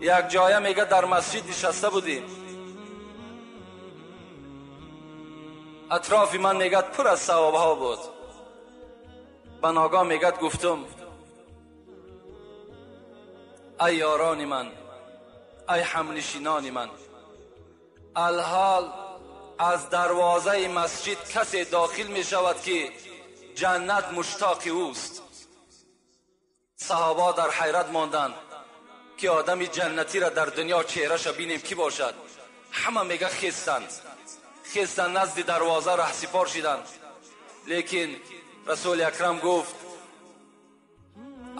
یک جایه میگه در مسجد نشسته بودیم، اطراف من میگه پر از صحابه ها بود. بناگاه میگه گفتم ای یاران من، ای همنشینان من، الحال از دروازه مسجد کسی داخل می شود که جنت مشتاق اوست. صحابه در حیرت ماندند که آدم جنتی را در دنیا چهره‌اش بینیم کی باشد. همه میگه خیستند، خیستند نزد دروازه ره سپار شدند. لیکن رسول اکرم گفت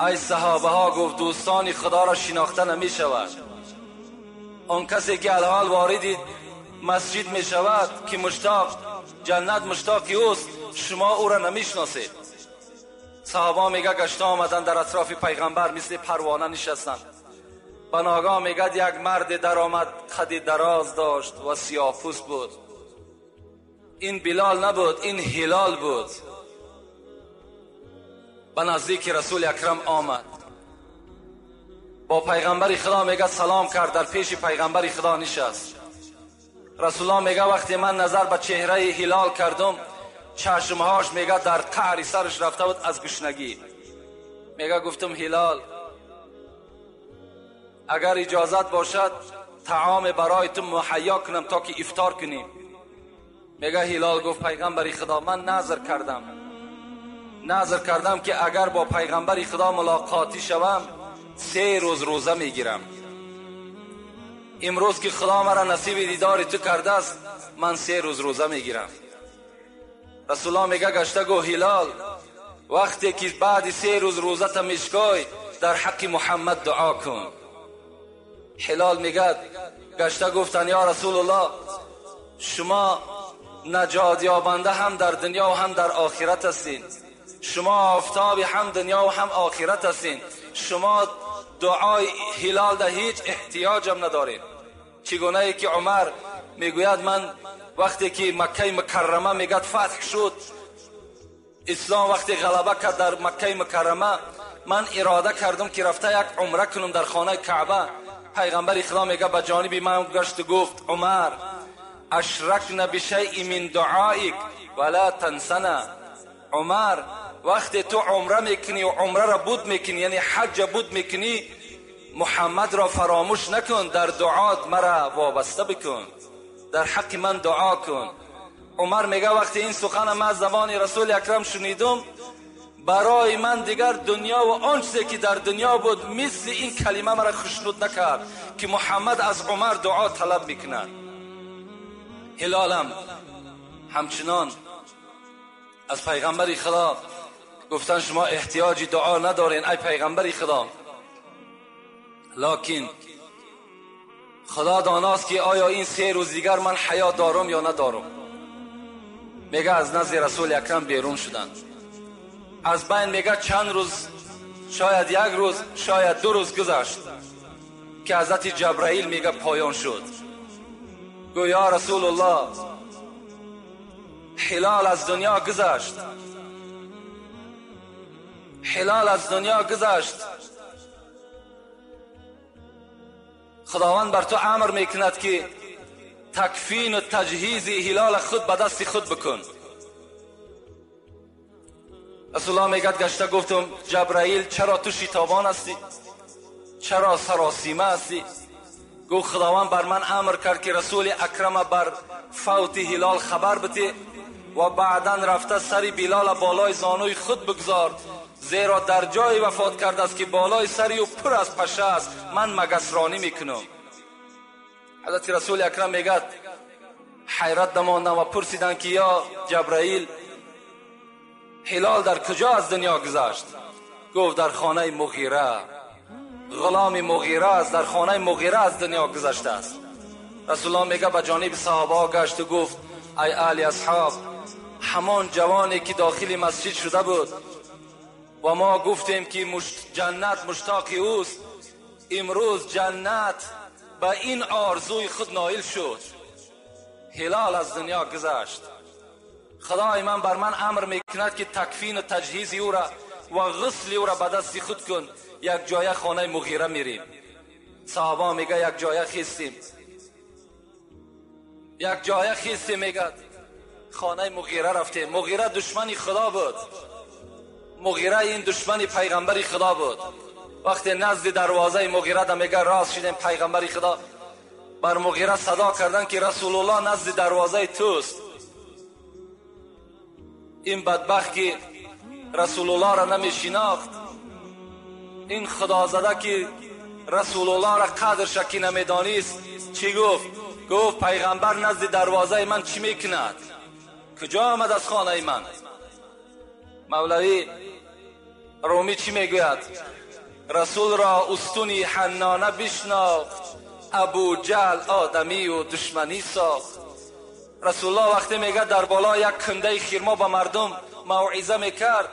ای صحابه ها، گفت دوستان خدا را شناخته نمی شود. آن کسی که الحال وارد مسجد می شود که مشتاق جنت مشتاق اوست، شما او را نمی شناسید. صحابه میگه گشته آمدن در اطراف پیغمبر مثل پروانه نشستند. بناگاه میگه یک مرد در آمد، قد دراز داشت و سیاه پوست بود. این بلال نبود، این هلال بود. به نزدیک رسول اکرم آمد، با پیغمبر خدا میگه سلام کرد، در پیش پیغمبر خدا نشست. رسول الله میگه وقتی من نظر به چهره هلال کردم، چشمهاش میگه در قعر سرش رفته بود از گشنگی. میگه گفتم هلال، اگر اجازت باشد طعام برای تو مهیا کنم تا که افطار کنیم. میگه هلال گفت پیغمبر خدا، من نذر کردم، نذر کردم که اگر با پیغمبر خدا ملاقاتی شوم 3 روز روزه میگیرم. امروز که خدا مرا نصیب دیدار تو کرده است، من 3 روز روزه میگیرم. رسول الله میگه گشته گو هلال، وقتی که بعد 3 روز روزه تا میشکای در حق محمد دعا کن. هلال میگه گشته گفتن یا رسول الله، شما نجات یابنده هم در دنیا و هم در آخرت هستین، شما آفتاب هم دنیا و هم آخرت هستین، شما دعای هلال در هیچ احتیاجم ندارین. چگونه ای که عمر میگوید من وقتی که مکه مکرمه میگد فتح شد، اسلام وقتی غلبه کرد در مکه مکرمه، من اراده کردم که رفته یک عمره کنم در خانه کعبه. پیغمبر خدا میگه به جانب من گشت گفت عمر، اشرکنا بشیء من دعائک ولا تنسنا. عمر وقتی تو عمره میکنی و عمره را بود میکنی، یعنی حج بود میکنی، محمد را فراموش نکن، در دعات مرا وابسته بکن، در حق من دعا کن. عمر میگه وقتی این سخن من از زبان رسول اکرم شنیدم، برای من دیگر دنیا و آن چیزی که در دنیا بود مثل این کلمه مرا خوشنود نکرد که محمد از عمر دعا طلب میکند. هلالم همچنان از پیغمبر خدا گفتن شما احتیاجی دعا ندارین ای پیغمبر خدا، لکن خدا داناست که آیا این 3 روز دیگر من حیات دارم یا ندارم. میگه از نزد رسول اکرم بیرون شدند. از بین میگه چند روز، شاید 1 روز، شاید 2 روز گذشت که حضرت جبرائیل میگه پایان شد. گو یا رسول الله، هلال از دنیا گذشت، هلال از دنیا گذشت، خداوند بر تو امر میکند که تکفین و تجهیز هلال خود به دست خود بکن. رسول الله میگه گشته گفتم جبرائیل چرا تو شتابان هستی، چرا سراسیمه هستی؟ گفت خداوند بر من امر کرد که رسول اکرم بر فوت هلال خبر بده و بعدا رفته سر بلال بالای زانوی خود بگذار، زیرا در جای وفات کرده است که بالای سری و پر از پشه است، من مگسرانی میکنم. حضرت رسول اکرم میگه حیرت نماندم و پرسیدن که یا جبرائیل، هلال در کجا از دنیا گذشت؟ گفت در خانه مغیره، غلام مغیره است، در خانه مغیره از دنیا گذشته است. رسول الله میگه به جانب صحابه گشت و گفت ای اهل اصحاب، همان جوانی که داخل مسجد شده بود و ما گفتیم که جنت مشتاق اوست، امروز جنت به این آرزوی خود نایل شد. هلال از دنیا گذشت. خدای من بر من امر میکند که تکفین و تجهیز او را و غسل او را به دست خود کن. یک جای خانه مغیره میریم. صحابه میگه یک جایه خیستیم، یک جایه خیستیم. میگه خانه مغیره رفتیم. مغیره دشمنی خدا بود، مغیره این دشمنی پیغمبری خدا بود. وقتی نزد دروازه مغیره ده میگه راست شدیم، پیغمبری خدا بر مغیره صدا کردن که رسول الله نزد دروازه توست. این بدبخت که رسول الله را نمیشناخت، این خدا زده که رسول الله را قدرش که نمیدانست، چی گفت؟ گفت پیغمبر نزد دروازه من چی میکند؟ کجا آمد از خانه من؟ مولوی رومی چی میگوید؟ رسول را استونی حنانه بشناخت، ابو جهل آدمی و دشمنی ساخت. رسول الله وقتی میگه در بالا یک کنده خرما به مردم موعظه میکرد،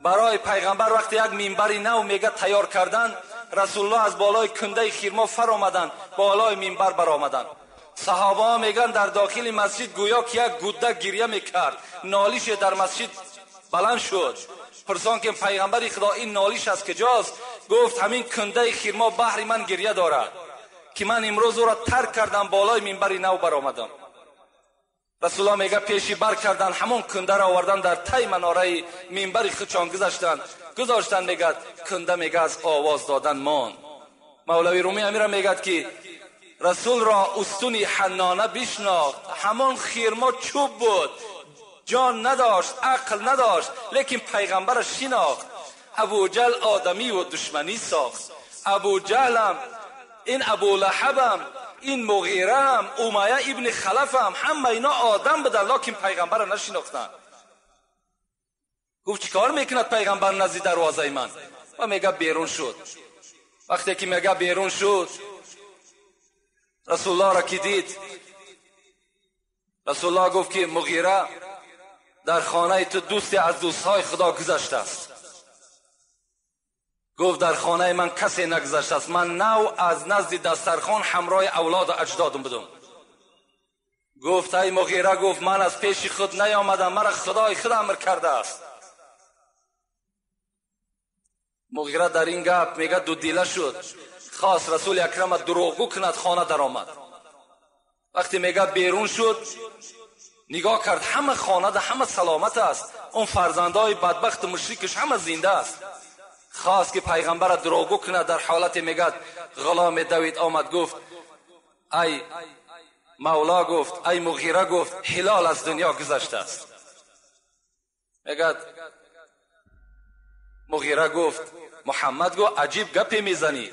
برای پیغمبر وقتی یک منبر نو میگه تیار کردن، رسول الله از بالای کنده خرما فر آمدن، بالای منبر برآمدن. صحابه ها میگن در داخل مسجد گویا که یک گوده گریه میکرد، نالیش در مسجد بلند شد. پرسان که پیغمبر خدا این نالیش از کجاست؟ گفت همین کنده خرما بحر من گریه دارد که من امروز او را ترک کردم، بالای منبر نو برآمدم. رسول الله میگه پیشی بر کردن، همون کنده را آوردن در تای مناره منبر خودشان گذاشتن. میگه کنده میگه از آواز دادن مان. مولوی رومی امیر میگه که رسول را استونی حنانه بشناخت، همان خرما چوب بود، جان نداشت، عقل نداشت، لیکن پیغمبر شناخت. ابو جهل آدمی و دشمنی ساخت. ابو جهلم، این ابو لهبم، این مغیره هم، امیه ابن خلف هم، همه اینا آدم بودن، لیکن پیغمبر را نشناختن. گفت چیکار میکند پیغمبر نزد دروازه من؟ و میگه بیرون شد. وقتی که میگه بیرون شد، رسول الله را که دید، رسول الله گفت که مغیره در خانه تو دوستی از دوستهای خدا گذشته است. گفت در خانه من کسی نگذشته است، من نو از نزد دسترخوان همراه اولاد و اجدادم بودم. گفت ای مغیره، گفت من از پیش خود نیامدم، مرا خدای خود امر کرده است. مغیره در این گپ میگه دو دیله شد، خواست رسول اکرم دروغگو کند، خانه در آمد. وقتی میگه بیرون شد، نگاه کرد همه خانه ده همه سلامت است، اون فرزندای بدبخت مشرکش همه زنده است. خواست که پیغمبر دروغگو کند، در حالت میگه غلام دوید آمد، گفت ای مولا، گفت ای مغیره، گفت هلال از دنیا گذشته است. میگه مغیره گفت محمد گفت عجیب گپی میزنی،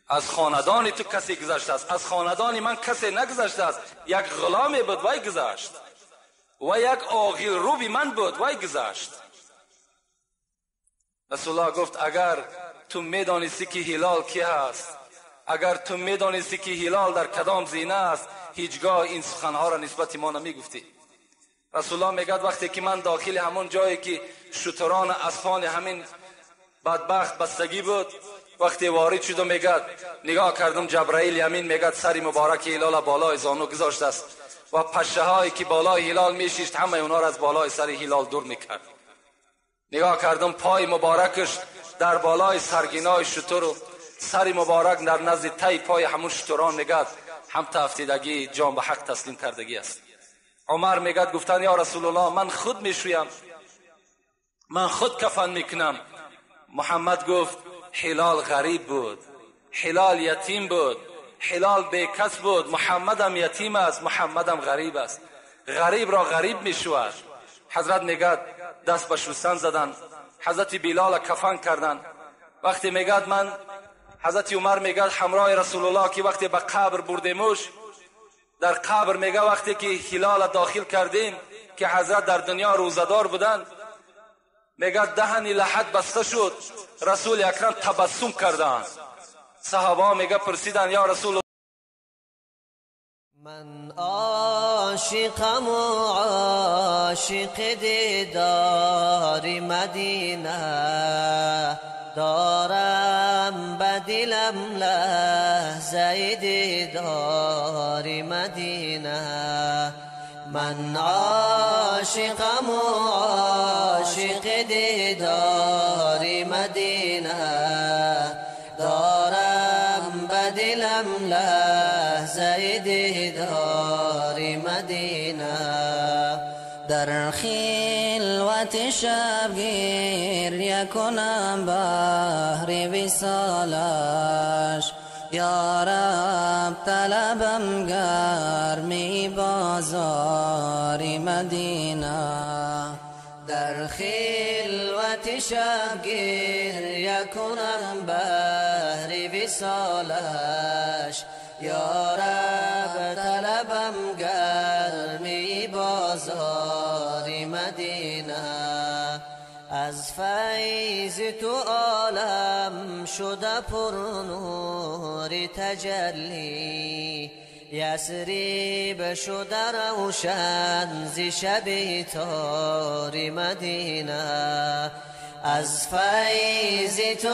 از خاندان تو کسی گذشته است، از خاندان من کسی نگذشته است، یک غلامی بود وای گذشت و یک آغیل روبی من بود وای گذشت. رسول الله گفت اگر تو میدانستی که هلال کی هست، اگر تو میدانستی که هلال در کدام زینه است، هیچگاه این سخنها را نسبت ما نمیگفتی. رسول الله میگه وقتی که من داخل همون جایی که شتران اسپان همین بدبخت بستگی بود، وقتی وارد شدم میگه نگاه کردم جبرائیل یمین میگه سری مبارک هلال بالای زانو گذاشته است و پشه هایی که بالای هلال میشیشت همه اونا را از بالای سر هلال دور میکرد. نگاه کردم پای مبارکش در بالای سرگینای شتر و سری مبارک در نزد تای پای همون شتران میگه هم تافتیدگی جان به حق تسلیم کردگی است. عمر میگه گفتن یا رسول الله من خود میشویم، من خود کفن میکنم. محمد گفت هلال غریب بود، هلال یتیم بود، هلال بیکس بود، محمدم یتیم است، محمدم غریب است، غریب را غریب میشود. حضرت میگه دست به شستن زدن، حضرت بلال کفن کردن. وقتی میگه من حضرت عمر میگه همراه رسول الله که وقتی به قبر بردیمش، در قبر میگه وقتی که هلال داخل کردیم که حضرت در دنیا روزدار بودن، میگه دهن لحد بسته شد، رسول اکرم تبسم کردند. صحابه میگه پرسیدن یا رسول من عاشقم و عاشق دیدار مدینه، دارم به دلم لحظه دیدار مدینه. من عاشقم و عاشق دیدار مدینه، دارم дилам лаҳзаи дидори Мадина. Дар хилвати шаб гиря кунам баҳри висолаш, ё Раб, талабам гарми бозори Мадина. Дар хилвати шаб гиря кунам баҳри висолаш, ё Раб, талабам гарми бозори Мадина. Аз файзи ту олам шуда пурнури таҷаллӣ, Ясриб шуда равшан зи шаби тори Мадина. Аз файзи ту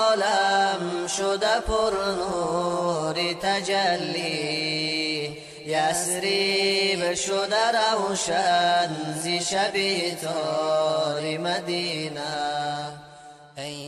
олам шуда пурнури таҷаллӣ, Ясриб шуда равшан зи шаби тори Мадина. Эй.